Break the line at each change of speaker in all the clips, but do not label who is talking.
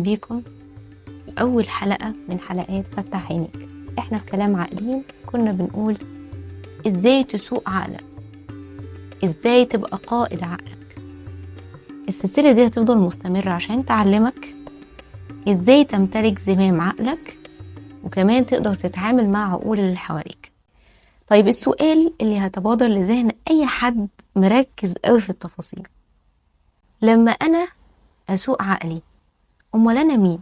بيكم في أول حلقة من حلقات فتح عينيك. احنا في كلام عاقلين كنا بنقول ازاي تسوق عقلك، ازاي تبقى قائد عقلك. السلسلة دي هتفضل مستمرة عشان تعلمك ازاي تمتلك زمام عقلك، وكمان تقدر تتعامل مع عقول اللي حواليك. طيب السؤال اللي هتبادر لذهن اي حد مركز قوي في التفاصيل، لما انا اسوق عقلي امال انا مين؟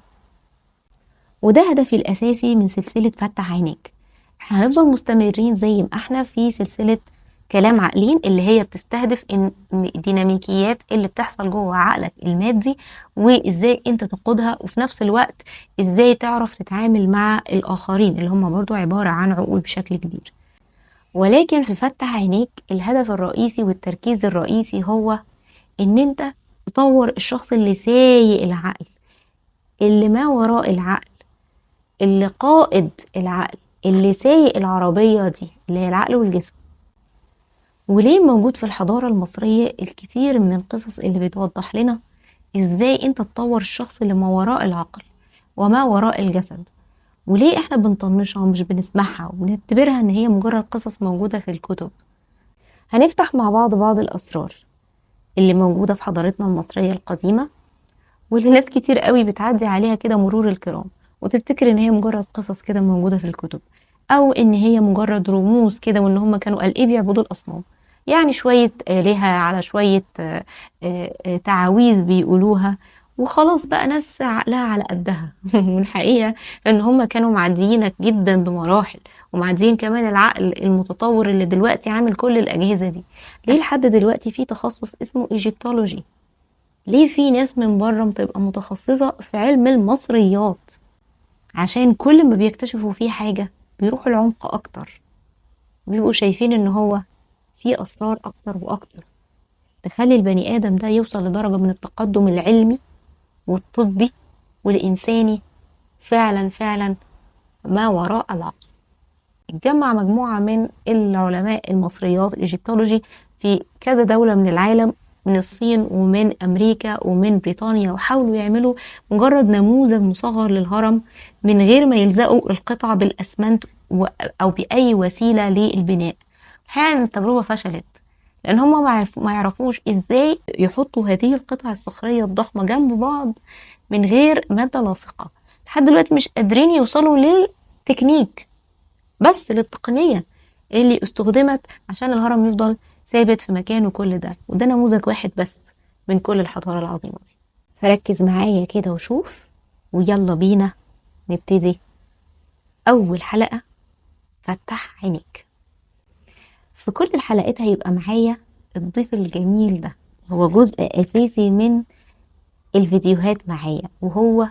وده هدفي الاساسي من سلسلة فتح عينيك. احنا هنفضل مستمرين زي ما احنا في سلسلة كلام عاقلين اللي هي بتستهدف ان الديناميكيات اللي بتحصل جوه عقلك المادي وازاي انت تقودها، وفي نفس الوقت ازاي تعرف تتعامل مع الاخرين اللي هم برضو عبارة عن عقول بشكل كبير. ولكن في فتح عينيك الهدف الرئيسي والتركيز الرئيسي هو ان انت تطور الشخص اللي سايق العقل، اللي ما وراء العقل، اللي قائد العقل، اللي سايق العربية دي اللي هي العقل والجسم. وليه موجود في الحضارة المصرية الكثير من القصص اللي بتوضح لنا ازاي انت تطور الشخص اللي ما وراء العقل وما وراء الجسد، وليه احنا بنطنشها ومش بنسمعها وبنعتبرها ان هي مجرد قصص موجودة في الكتب. هنفتح مع بعض الأسرار اللي موجودة في حضارتنا المصرية القديمة، واللي ناس كتير قوي بتعدي عليها كده مرور الكرام وتفتكر ان هي مجرد قصص كده موجودة في الكتب، او ان هي مجرد رموز كده، وان هم كانوا قال ايه بيعبدوا الأصنام، يعني شوية آلهة على شوية تعاويذ بيقولوها وخلاص بقى، ناس عقلها على قدها. والحقيقة ان هم كانوا معديينك جدا بمراحل، ومعديين كمان العقل المتطور اللي دلوقتي عامل كل الأجهزة دي. ليه لحد دلوقتي في تخصص اسمه Egyptology؟ ليه في ناس من بره بتبقى متخصصة في علم المصريات؟ عشان كل ما بيكتشفوا فيه حاجة بيروحوا العمق أكتر، بيبقوا شايفين ان هو في أسرار أكتر وأكتر تخلي البني آدم ده يوصل لدرجة من التقدم العلمي والطبي والإنساني فعلا فعلا ما وراء العقل. اتجمع مجموعة من العلماء المصريات ال Egyptology في كذا دولة من العالم، من الصين ومن أمريكا ومن بريطانيا، وحاولوا يعملوا مجرد نموذج مصغر للهرم من غير ما يلزقوا القطع بالأسمنت أو بأي وسيلة للبناء. الحقيقة إن التجربة فشلت، لأن هم ما يعرفوش إزاي يحطوا هذه القطع الصخرية الضخمة جنب بعض من غير مادة لاصقة. لحد دلوقتي مش قادرين يوصلوا للتكنيك، بس للتقنية اللي استخدمت عشان الهرم يفضل ثابت في مكانه كل ده. وده نموذج واحد بس من كل الحضارة العظيمة دي. فركز معايا كده وشوف، ويلا بينا نبتدي أول حلقة فتح عينيك. في كل الحلقات هيبقى معايا الضيف الجميل ده، هو جزء أساسي من الفيديوهات معايا، وهو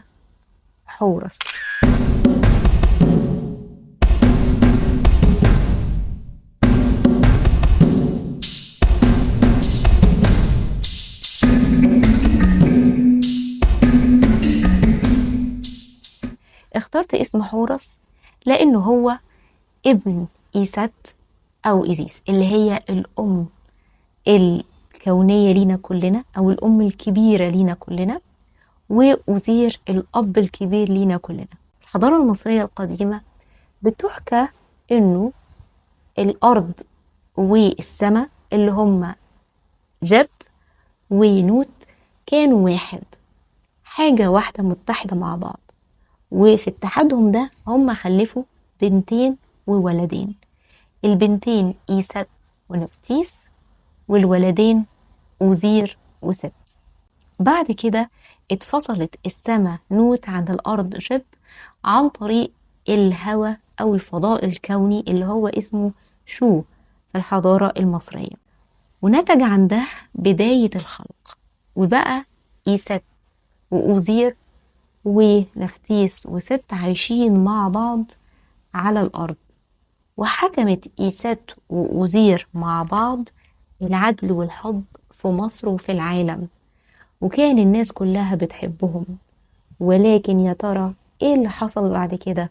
حورس. اخترت اسم حورس لأنه هو ابن إيست أو إيزيس، اللي هي الأم الكونية لينا كلنا، أو الأم الكبيرة لينا كلنا، وأوزير الأب الكبير لينا كلنا. الحضارة المصرية القديمة بتحكى إنه الأرض والسماء اللي هم جب ونوت كانوا واحد، حاجة واحدة متحدة مع بعض، وفي اتحادهم ده هم خلفوا بنتين وولدين. البنتين إيست ونفتيس، والولدين أوزير وست. بعد كده اتفصلت السماء نوت عن الأرض جب عن طريق الهواء أو الفضاء الكوني اللي هو اسمه شو في الحضارة المصرية، ونتج عن ده بداية الخلق، وبقى إيست وأوزير ونفتيس وست عايشين مع بعض على الأرض. وحكمت إيست وأوزير مع بعض العدل والحب في مصر وفي العالم، وكان الناس كلها بتحبهم. ولكن يا ترى ايه اللي حصل بعد كده؟